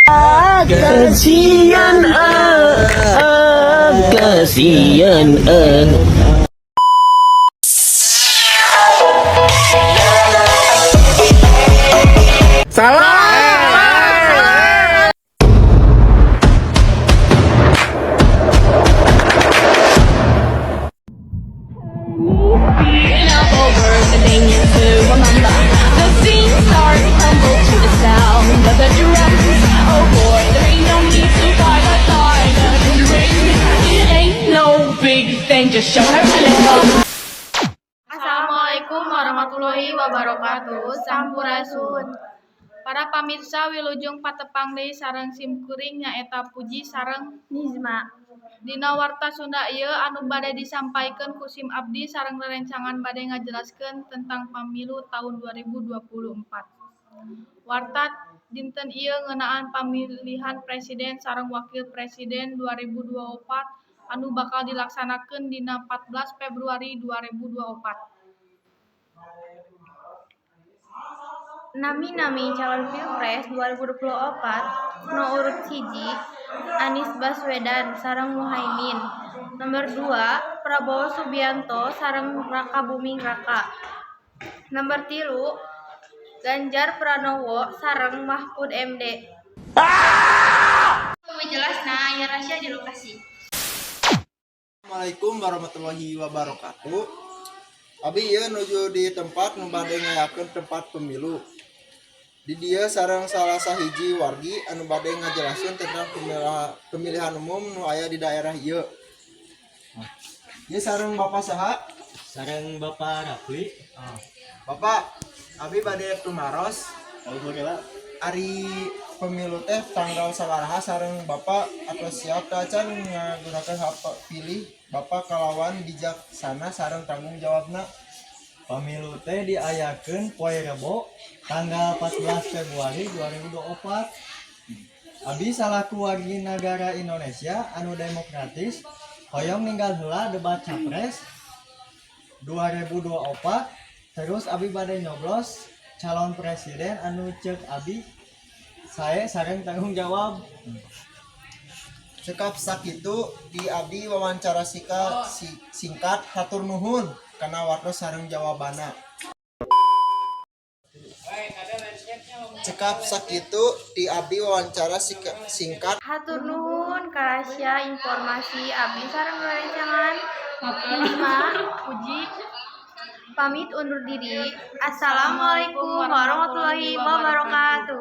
Kasian ah, ah, kasian ah. Salah. The scene start crumble to the sound of the drums. Oh boy, there ain't no need to buy a diamond ring. It ain't no big thing, just show her a little. Assalamualaikum warahmatullahi wabarakatuh. Sampurasun. Para pamirsa, wilujeng patepang deui sareng simkuring, nyaeta Puji sareng Nizma. Dina Warta Sunda ieu anu bade disampaikeun ku sim abdi sareng rerencangan bade ngajelaskeun tentang Pamilu taun 2024. Warta dinten ieu ngeunaan pamilihan presiden sareng wakil presiden 2024 anu bakal dilaksanakeun dina 14 Februari 2024. Nami-nami calon Pilpres 2024 nu urut 1 Anies Baswedan sareng Muhaimin. Nomor 2 Prabowo Subianto sareng Rakabuming Raka. Nomor 3 Ganjar Pranowo sareng Mahfud MD. Leuwih jelasna aya Rasya di lokasi. Assalamualaikum warahmatullahi wabarakatuh. Abi ieu nuju di tempat nu bade ngayakeun tempat pemilu. Di dieu sareng salah sahiji wargi anu bade ngajelaskeun tentang pemilihan umum nu aya di daerah ieu. Ieu sareng Bapak saha? Sareng Bapak Rafli. Bapak, abi bade tumaros. Oh, Ari pemilu teh tanggal sabaraha, sareng Bapak atau siap teu acan ngagunakeun hak pilih Bapak kalawan bijaksana sareng tanggung jawabna? Pamilu teh diayakeun poe Rebo tanggal 14 Februari 2024. Abi salaku wargi nagara Indonesia anu demokratis hoyong ninggal heula debat capres 2024, terus abi bade nyoblos calon presiden anu cek abi sae sareng tanggung jawab. Cekap sakitu di abdi wawancara singkat. Hatur nuhun kana waktu sareng jawabana. Cekap sakitu di abdi wawancara singkat. Hatur nuhun ka Rasya informasi. Abdi sareng rerencangan Nizma Puji pamit undur diri. Assalamualaikum warahmatullahi wabarakatuh.